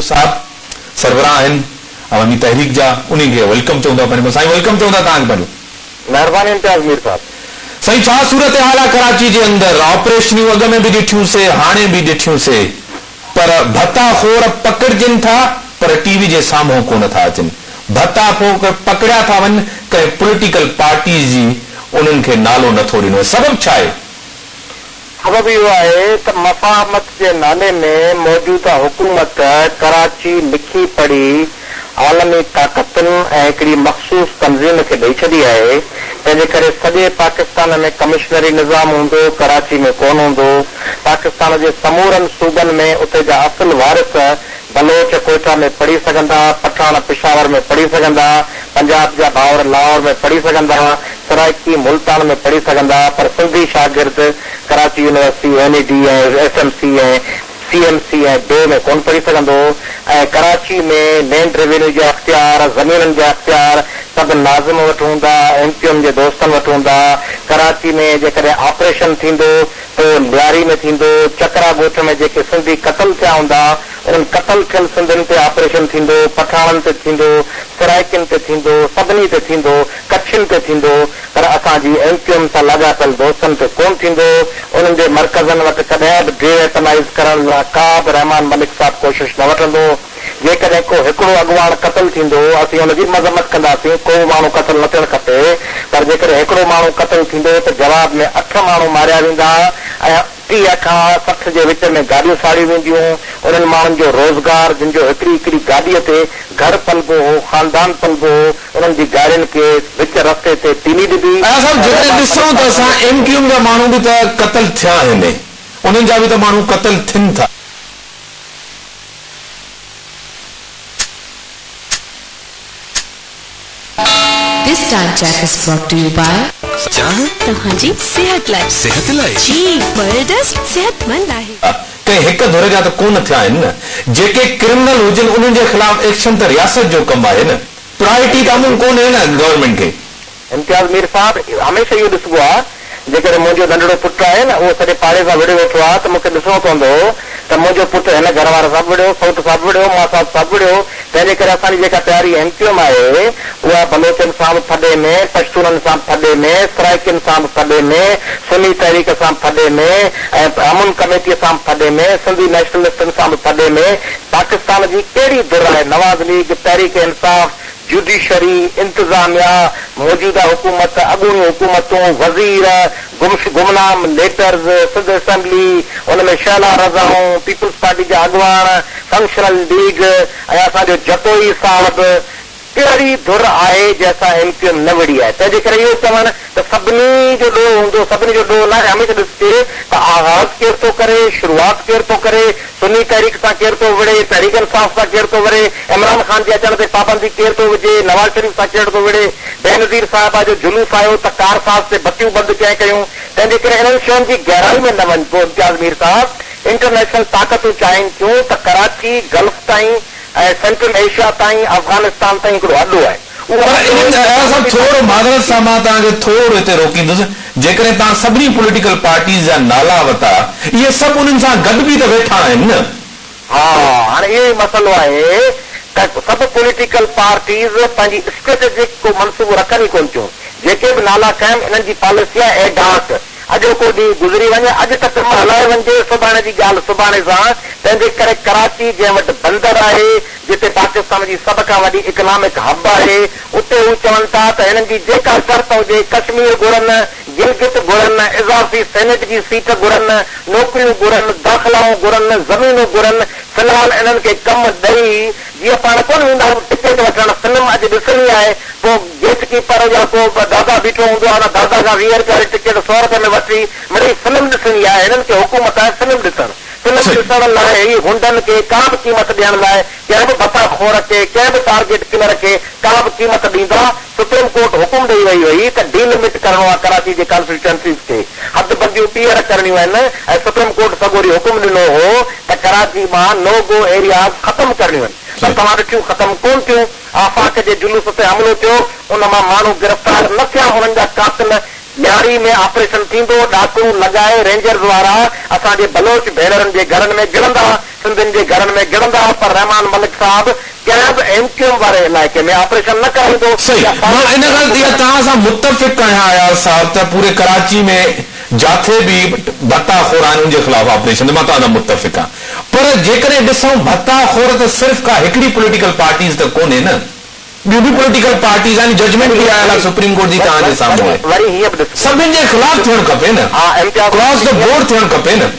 صاحب سربراهه آهن عوامي تحريڪ جا انهي کي welcome چئون ٿا پنهنجو سائين welcome چئون ٿا توهان کي پنهنجو. مهرباني امتياز مير صاحب. سائين ڇا صورتحال آ ڪراچي جي اندر آپريشنيون اڳ ۾ به ڏٺيون سي هاڻي به ڏٺيون سي پر ڀتا خور پڪڙجن ٿا پر ٽي وي جي سامهون ڪونه ٿا اچن ڀتا خور پڪڙيا ٿا وڃن ڪنهن پوليٽيڪل پارٽيز جي انهن کي نالو نٿو ڏنو وڃي سبب ڇا آهي؟ سبب اهو آهي ته مفاهمت جي نالي ۾ موجوده حڪومت ڪراچي لکي پڙهي عالمي طاقتن ۽ هڪڙي مخصوص تنظيم کي ڏئي ڇڏي آهي، تنهن جي ڪري سڄي پاڪستان ۾ ڪمشنري نظام هوندو، ڪراچي ۾ ڪونه هوندو. پاڪستان جي سمورن صوبن ۾ اتي جا اصل وارث بلوچ ڪوئيٽا ۾ پڙهي سگهندا، پٺاڻ پشاور ۾ پڙهي سگهندا، پنجاب جا ڀائر لاهور ۾ پڙهي سگهندا، سرائيڪي ملتان ۾ پڙهي سگهندا پر سنڌي شاگرد Karachi university, N E D ۽ S M C ۽ C M C ۽ do ۾ ڪونه پڙهي سگهندو ۽ ڪراچي ۾ لينڊ ريونيو جا اختيار، زمينن جا اختيار سڀ ناظم وٽ هوندا، ايم ڪيو ايم جي دوستن وٽ هوندا، ڪراچي ۾ جيڪڏهن آپريشن ٿيندو ته اهو لياري ۾ ٿيندو، چڪرا ڳوٺ ۾ جيڪي سنڌي قتل ٿيا هوندا انهن قتل ٿيل سنڌين تي آپريشن ٿيندو، پٺاڻن تي ٿيندو، سرائيڪين تي ٿيندو، سڀني تي ٿيندو، ڪڇين تي ٿيندو پر اسان جي ايم ڪيو ايم سان لاڳاپيل دوستن تي ڪونه ٿيندو، انهن جي مرڪزن وٽ ڪڏهن به ڊي ويپنائيز ڪرڻ لاء ڪا به رحمان ملڪ صاحب ڪوشش نه وٺندو، جيڪڏهن ڪو هڪڙو اڳواڻ قتل ٿيندو اسين ان جي مذمت ڪنداسين، ڪو به ماڻهو قتل نه ٿيڻ کپي پر جيڪڏهن هڪڙو ماڻهو قتل ٿيندو ته جواب ۾ اٺ ماڻهو ماريا ويندا ۽ 30 کان 60 جي وچ ۾ گاڏيون ساڙيون وينديون، انهن ماڻهن جو روزگار جن جو هڪڙي هڪڙي گاڏيء تي گهر پلبو هو، خاندان پلبو هو، انهن جي گاڏين کي وچ رستي تي پيني ڏبي اياز صاحب ۽ جيڪڏهن رحمان ڏسون ملڪ ته صاحب اسان انهن کي ايم ڪيو ايم جا ماڻهو به ته قتل ٿيا آهن انهن جا به ته ماڻهو قتل ٿين ٿا. This time check is brought to you by. چانهه؟ توهان جي صحت لاء. صحت لاء؟ جي پرل ڊسٽ صحتمند آهي. ڪنهن هڪ ڌر جا ته ڪونه ٿيا آهن نه. جيڪي ڪرمنل هجن انهن جي خلاف ايڪشن ته رياست جو ڪم آهي نه. پرائرٽي ته امن ڪونهي نه گورنمينٽ کي. امتياز مير صاحب هميشه اهو ڏسبو آ جيڪڏهن منهنجو ننڍڙو پٽ آهي نه اهو سڄي پاڙي سان وڙهيو ويٺو آ ته مون کي ڏسڻو پوندو ته منهنجو پٽ هن گهر واري سان به وڙهيو، سئوٽ سان به وڙهيو، ماسات سان به وڙهيو، تنهن جي ڪري اسان جي جيڪا پياري ايم ڪيو ايم آهي اها بلوچن سان به ڦڏي ۾، پشتونن سان به ڦڏي ۾، سرائيڪين سان به ڦڏي ۾، سني تحريڪ سان به ڦڏي ۾ ۽ امن ڪميٽيء سان به ڦڏي ۾، سنڌي نيشنلسٽن سان به ڦڏي ۾، پاڪستان جي ڪهڙي ڌر آهي نواز ليگ، تحريڪ انصاف، جوڊيشري، انتظاميا، موجوده حڪومت، اڳوڻيون حڪومتون، وزير، گمش گمنام ليڊرز، سنڌ اسيمبلي، ان ۾ شهلا رضائون، پيپلز پارٽي جا اڳواڻ، فنڪشنل ليگ ۽ اسان جو جتوئي صاحب، ڪهڙي ڌر آهي جنهن سان ايم ڪيو ايم نه وڙهي آهي؟ تنهن جي ڪري اهو چوڻ ته سڀني جو ڏوهه هوندو، سڀني جو ڏوهه ناهي، هميشه ڏسجي ته آغاز ڪير ٿو ڪري، شروعات ڪير ٿو ڪري، سني تحريڪ سان ڪير ٿو وڙهي، تحريڪ انصاف سان ڪير ٿو وڙهي، عمران خان جي اچڻ تي پابندي ڪير ٿو وجهي، نواز شريف سان ڪير ٿو وڙهي، بينظير صاحبه جو جلوس آيو ته ڪارساز تي بتيون بند ڪنهن ڪيون، تنهن جي ڪري انهن شين جي گهرائي ۾ نه وڃبو، امتياز مير صاحب، انٽرنيشنل طاقتون چاهين ٿيون ته ڪراچي گلف تائين ۽ سينٽرل ايشيا تائين افغانستان تائين هڪڙو اڏو آهي. پر انهن اياز صاحب ٿورو معذرت سان مان توهان کي ٿورو هتي روڪيندس جيڪڏهن توهان سڀني پوليٽيڪل پارٽيز جا نالا وتا اهي سڀ انهن سان گڏ به ته ويٺا آهن نه. ها هاڻي اهو ئي مسئلو آهي ته سڀ پوليٽيڪل پارٽيز پنهنجي اسٽريٽجڪ ڪو منصوبو رکن ئي ڪونه ٿيون جيڪي به نالا کنيم انهن جي پاليسي آهي ايڊهاڪ اڄوڪو ڏينهن گذري وڃي اڄ ته ڪم هلائي وڃجي سڀاڻي جي ڳالهه سڀاڻي سان تنهن جي ڪري ڪراچي جنهن وٽ بندر آهي جتي پاڪستان جي سڀ کان وڏي اڪنامڪ هب آهي، اتي هو چون ٿا ته هنن جي جيڪا شرط هجي، ڪشمير گهرن، گلگت گهرن، اضافي سينيٽ جي سيٽ گهرن، نوڪريون گهرن، داخلائون گهرن، زمينون گهرن، في الحال انهن کي ڪم ڏئي، جيئن پاڻ ڪونه ويندا آهيون ٽڪيٽ وٺڻ، فلم اڄ ڏسڻي آهي، پوء گيٽ ڪيپر يا ڪو دادا بيٺو هوندو آهي، ان دادا کان 20 رپيا واري ٽڪيٽ سؤ رپئي ۾ وٺي، مڙئي فلم ڏسڻي آهي، هنن کي حڪومت آهي فلم ڏسڻ. فلم ڏسڻ لاء هي غنڊن کي ڪا به قيمت ڏيڻ لاء ڪنهن به ڀتا خور کي ڪنهن به ٽارگيٽ ڪلر کي ڪا به قيمت ڏيندا، سپريم ڪورٽ حڪم ڏئي وئي هئي ته ڊي لمٽ ڪرڻو آهي ڪراچي جي ڪانسٽيٽوئنسيز کي حد بنديون ٻيهر ڪرڻيون آهن ۽ سپريم ڪورٽ سڳوري حڪم ڏنو هو ته ڪراچي مان نو گو ايرياز ختم ڪرڻيون آهن پر توهان ڏٺيون ختم ڪونه ٿيون آفاق جي جلوس تي حملو ٿيو ان مان ماڻهو گرفتار نه ٿيا انهن جا قاتل لياري ۾ آپريشن ٿيندو، ڏاڪڻون لڳائي رينجرز وارا اسان جي بلوچ ڀينرن جي گهرن ۾ گهڙندا، سنڌين جي گهرن ۾ گهڙندا پر رحمان ملڪ صاحب ڪنهن به ايم ڪيو ايم واري علائقي ۾ آپريشن نه ڪرائيندو صحيح يا مان ان ڳالهه تي توهان سان متفق آهيان اياز صاحب ته پوري ڪراچي ۾ جاٿي به ڀتا خور آهن ان جي خلاف آپريشن ته مان توهان سان متفق آهيان پر جيڪڏهن ڏسون ڀتا خور ته صرف ڪا هڪڙي پوليٽيڪل پارٽيز ته ڪونهي نه ٻيون به پوليٽيڪل پارٽيز آهن ججمينٽ به آيل آهي سپريم ڪورٽ جي توهان جي سامهون آهي وري هيئن به ڏسبو سڀن جي خلاف ٿيڻ کپي نه ها امتياز ڪراس the board ٿيڻ کپي نه.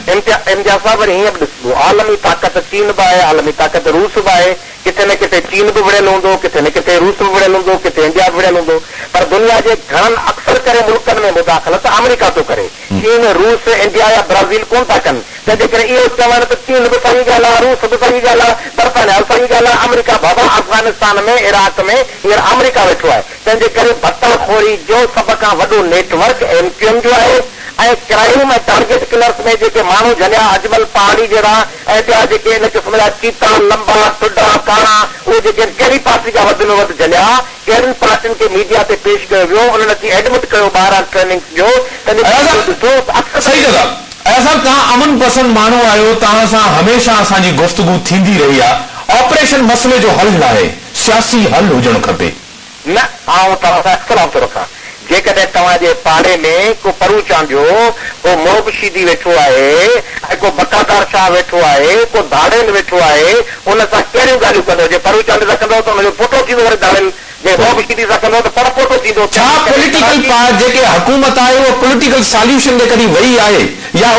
امتياز صاحب وري هيئن به ڏسبو عالمي طاقت چين به آهي عالمي طاقت روس به آهي ڪٿي نه ڪٿي چين به وڙهيل هوندو، ڪٿي نه ڪٿي روس به وڙهيل هوندو، ڪٿي انڊيا به وڙهيل هوندو، پر دنيا جي گهڻن اڪثر ڪري ملڪن ۾ مداخلت آمريڪا ٿو ڪري، چين، روس، انڊيا يا برازيل ڪونه ٿا ڪن، تنهن جي ڪري اهو چوڻ ته چين به صحيح ڳالهه آ، روس به صحيح ڳالهه آ، برطانيا به صحيح ڳالهه آ، آمريڪا بابا افغانستان ۾، عراق ۾ هينئر آمريڪا ويٺو آهي، تنهن جي ڪري ڀتا خوري جو سڀ کان وڏو net work M Q M جو آهي ۽ ڪرائيم ۽ ٽارگيٽ ڪلرس ۾ جيڪي ماڻهو جهليا اجمل پهاڙي جهڙا ۽ ٻيا جيڪي ان قسم جا چيتا، لنبا، ٽڍا، ڪاڻا، اهي جيڪي آهن ڪهڙي پارٽي جا وڌ ۾ وڌ جهليا، ڪهڙين پارٽين کي ميڊيا تي پيش ڪيو ويو، انهن اچي ايڊمٽ ڪيو ٻاهران ٽريننگس جو، تنهن اياز جو ڏٺو ته صاحب اڪثر صحيح چئو ٿا اياز صاحب توهان امن پسند ماڻهو آهيو توهان سان هميشه اسان جي گفتگو ٿيندي رهي آهي آپريشن مسئلي جو حل ناهي سياسي حل هجڻ کپي. نه، آئون توهان سان اختلاف ٿو رکان. جيڪڏهن توهان جي پاڙي ۾ ڪو پرو چانڊيو، ڪو محب شيدي ويٺو آهي ۽ ڪو بقادار شاهه ويٺو آهي، ڪو ڌاڙيل ويٺو آهي، ان سان ڪهڙيون ڳالهيون ڪندؤ؟ جي پرو چانڊيي سان ڪندؤ ته ان جو پوٽو ٿيندو وري ڌاڙيل، جي محب شيدي سان ڪندؤ ته پڙ پوٽو ٿيندو. ڇا پوليٽيڪل پارٽ جيڪي حڪومت آهي اها پوليٽيڪل ساليوشن ڏي ڪڏهن وئي آهي يا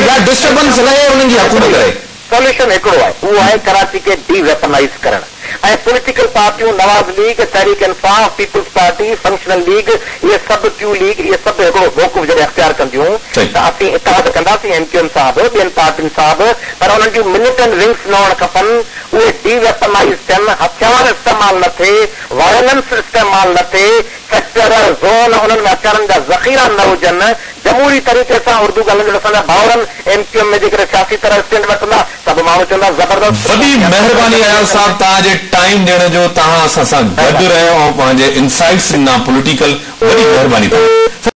يا ڊسٽربنس رهي انهن جي حڪومت رهي؟ سوليوشن هڪڙو آهي اهو آهي ڪراچي کي ڊي ويپنائيز ڪرڻ ۽ پوليٽيڪل پارٽيون Nawaz league, Tehreek Insaf, peoples party, functional league اهي سڀ ڪيو ليگ اهي سڀ هڪڙو موقف جڏهن اختيار ڪنديون ته اسين اتحاد ڪنداسين ايم ڪيو ايم سان به ٻين پارٽين سان به پر انهن جون مليٽنٽ ونگس نه هئڻ کپن اهي ڊي ويپنائيز ٿين هٿيار استعمال نه ٿئي وائلنس استعمال نه ٿئي سيڪٽر، زون انهن ۾ هٿيارن جا ذخيرا نه هجن، جمهوري طريقي سان اردو ڳالهائيندڙ اسان جا ڀائرن ايم ڪيو ايم ۾ جيڪڏهن سياسي طرح اسٽينڊ وٺندا ته به ماڻهو چوندا زبردست. وڏي مهرباني اياز صاحب توهان جي ٽائيم ڏيڻ جو توهان اسان سان گڏ رهيو ۽ پنهنجي انسائيٽس ڏنا پوليٽيڪل وڏي مهرباني توهان جي.